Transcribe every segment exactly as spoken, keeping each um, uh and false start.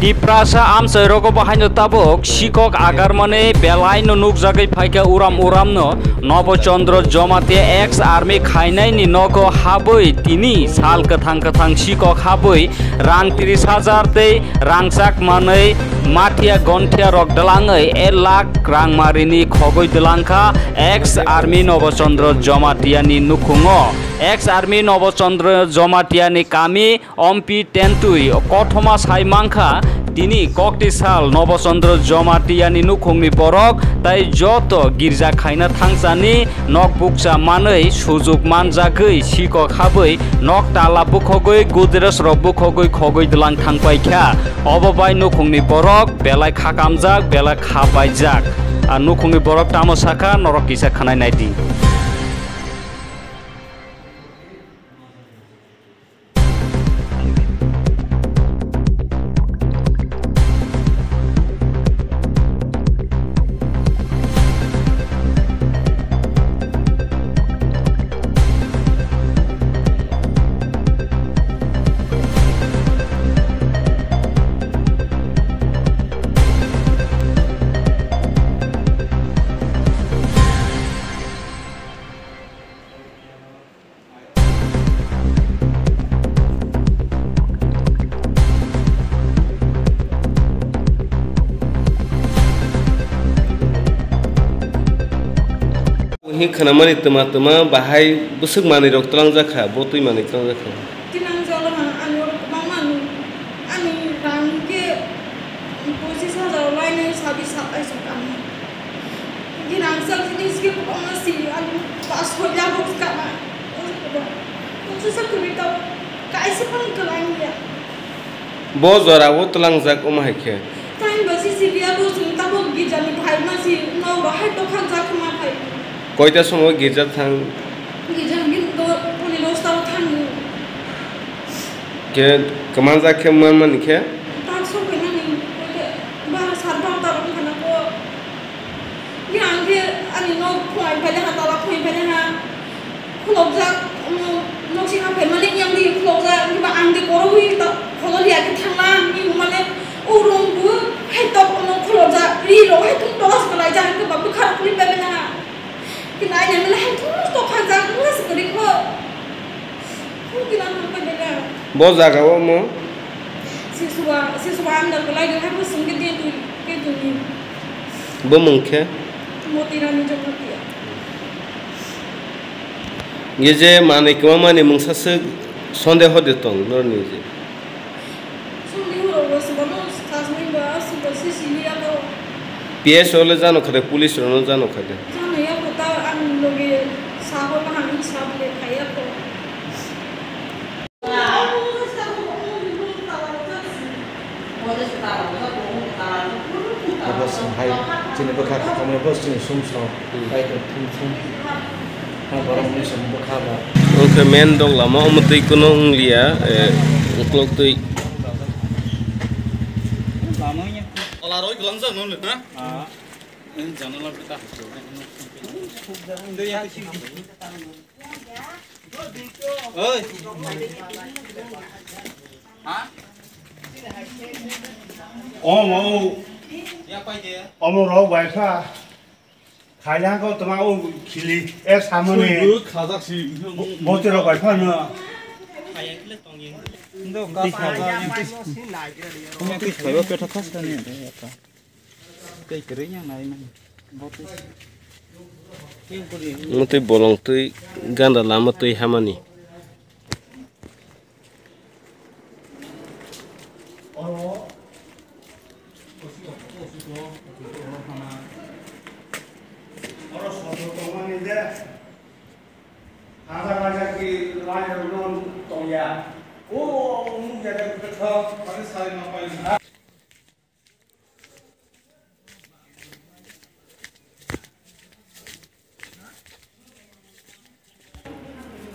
Tiprasa amchai rogo bo haino tabuk sikok agarmani belai no nukjagwi phaikha uram uram no. Nobo Chandra Jamatia ex army khainai ni nogo habwi tini sal kwthang kwthang sikok habwi rang tris hajar tei rangchak manwi mathia gonthia rok dwlangwi ek lakh rang marini khogwi dwlangkha ex army Nobo Chandra Jamatia ni nukhungo. Ex army Nobo Chandra Jamatia ni kami Ompi Tentwi kothoma sai mankha, tini kokti sal Nobo Chandra Jamatia ni nukhungni borok tai joto girja khaina thangsani nok bukcha manwi sujuk manjagwi sikok habwi nok tala bukhogwi Godrej rok bukhogwi khogwi dwlang thangpaikha. Obo bai nukhungni borok belai khakamjak, belai khabaijak. A nukhungni borok tamo sakha norok kisa khwnai naidi. Hwnwi khwnamani twma twma bahai bwswk manwi rok twlangjak kha, bo twi manwi twlangjak kha. Tinang jalo ha, ani oro kwbangma nung, ani rang khe pochis hajar lainai sabi satai sokam. Dinang sak jinis khe kwbangma si, ani pas hoi lakh rok kama. Pochis hajar kwrwi tao kaisa phang kwlai ya. Bo jora o twlangjak omo hai khe. Time ba si si liya bo chwng tabok girja ni phai ma si no bahai tokha jak ma phai. Koita somo girja thang? Girja ni do poni dos ta thang. Khe kwmanjak khe man mani khe? Tak sok khe nani ba sar ba ta wng khana ko. Ni ang khe ani nok phai phai ha, tala phai phai ha. Khulokjak, um, noksing ha phaimani yang di khulokjak, hwnba ang di korowi ta kholo liya khe thangla, ni mane o room bu hai tok ono khulokjak, ri rok hai thum tola se kalai jak, hwnba bwkha rok kuli pai mani ha. Kina ai mane hai thum tok kha jak, wngla se kwrwi kho. Thum kina thum pai mani ha. Bo jaga o mo? Sisuwa, sisuwa ang da kalai de hai bo sung ke de tu, ke tu ni. Bo mung khe? Moti Rani Jamatia. Nge je manwi kwmamani mungsa swk sondeho de tong norni je. Sondeho rok bo swbano sajmani ba swbo sisi liya ko. P S o le jano khade, police rokno jano khade. Jano ya ko ta ang loge saho bahang sab le khaya ko. Abo chwng hai chini bwkha khakamani bo chini sumsok bai khe thum thum. Ha borok mui song bwkha ba. Wngkhe main dok lama omo twi kuno wngliya, eh, uklok twi. Ala roi glangjak no le na? Ah. Janala bita. Oi. Ha? Omo. Ya pai de. Omo rok bai pha. Khailangko toma o khili er samani. Sui bu khajak si. Bo-, bote rok bai pha no. Ndo ka. Omo twi khaiba petha khas ni. Tei kwrwi ya nai nai. Bo twi. Omo twi bolong twi ganda lama twi hamani.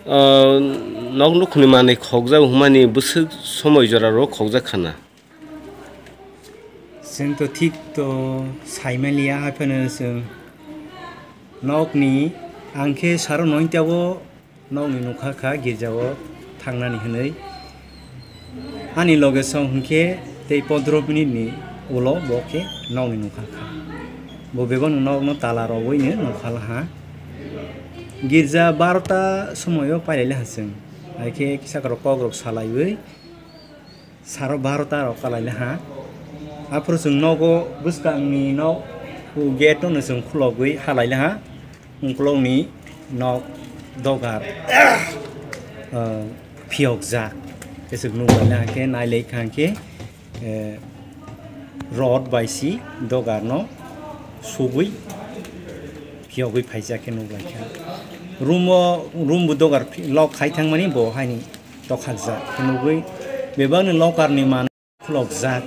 Ah, nok nukhungni manwi khokjak hwnmani bwswk somoi jorao khokjak khana. Chwng to thik to saimaliya, hai phano chwng nokni, ang khe saro noita o nokni nukha kha girjao thangnani hwnwi. Ani loge song hwnkhe Tei pondro minute ni ulo bo khe nokni nungkha kha. Bo bebakni nokno tala rowui no nungkha laha. Girja barota somoio pailai laha chwng. Hai khe kisa khorok kok rok salaiwi saro barota rok kalai laha. Aphuru chwng nogo bwskangni nok gate no chwng khulogwi halai laha. Ukulokni nok dogar, ah, phiyokjak. Tei chwng nukbaila hwnkhe, nailai kha hwnkhe, eh, rod bai si dogarno sugwi phiyogwi phaijak khe nukbaikha. Room o, room bo dogar phi-, lock khai thangmani bo haini tokhakjak khe nukgwi bebakni lokarni manwi khulokjak,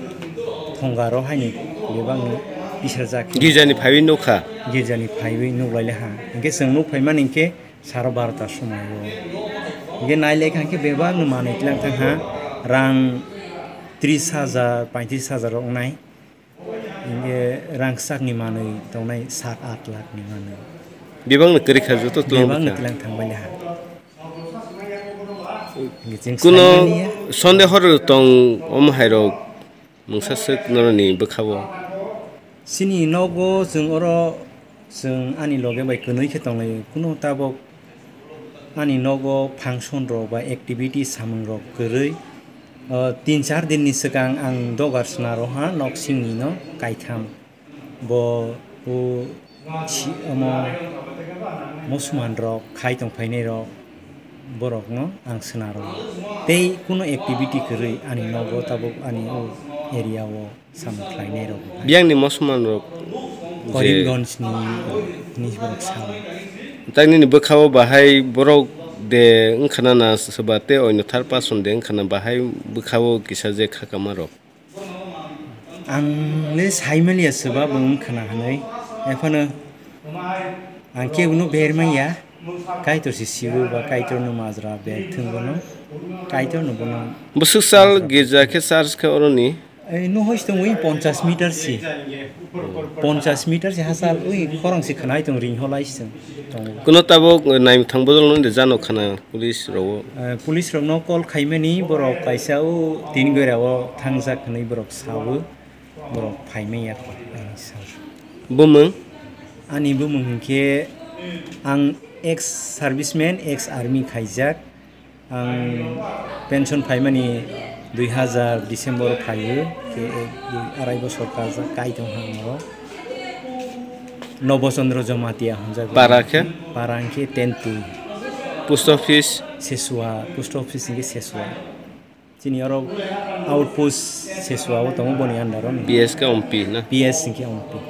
thongaro haini bebakni bisajak khe. Girjani phaiwi nukha. Girjani phaiwi nuklaile ha. Hwnkhe chwng nuk phaimani hwnkhe saro barota somoio. Hwnkhe nailai kha hwnkhe bebakno manwi tlang thang ha. Rang tris hajar, paitris hajar rok wngnai. Hwnkhe rang sakni manwi tongnai sat at lakh ni manwi. Bebakno kwrwi kha joto tlang. Bebakno tlang thangbaile ha. Kuno sonde hor tong omo hai rok mungsa swk noroni bwkha o. Chini nogo chwng oro chwng ani loge bai kwnwi khe tonglaio. Kuno tabok ani nogo function rok ba activity samung rok kwrwi. O, tin char din ni swkang ang dogar swnaro ha nok singni no kaitham. Bo o si-, omo musulman rok khai tong phainai rok borok no ang swnaro. Tei kuno activity kwrwi ani nogo tabuk ani o area o samung khlainai rok. Biyang ni musulman rok je Karimganj ni, ni borok sao. Tak nini bwkha o bahai borok de wngkhana na swba tei oino thar person de wngkhana bahai bwkha o kisa je kha kama rok. Ang le saimaliya swba bo wngkhana hwnwi, ephano ang kebono bermaya, Kaitor se sibo ba Kaitor no majra ber thwng bono, Kaitor no bono. Bwswk sal girja khe church khe oroni? Ei, no hois tong ui ponchas meter si. Ponchas meter si hasal ui khorang si khnai tong ring holai si tong. Kuno tabuk naimthang bodol no de jano khana police rogo. Eh, police rok no call khaimani borok kaisa o tin gora o thangjak hwnwi borok sao, borok phaimaya kho, ani sao. Bumung? Ani bumung hinkhe ang ex serviceman, ex army khaijak. Ang pension phaimani dui hazar December phaiwi, khe ek, dui, arai bosor kajak, kai tong ha ang oro. Nobo Chandra Jamatia hwnjak. Para khe? Para hwnkhe Tentui. Post office? Sesua, post office hwnkhe Sesua. Chini oro outpost Sesua o tongo, boni under o. P S khe Ompi na? P S hwnkhe Ompi.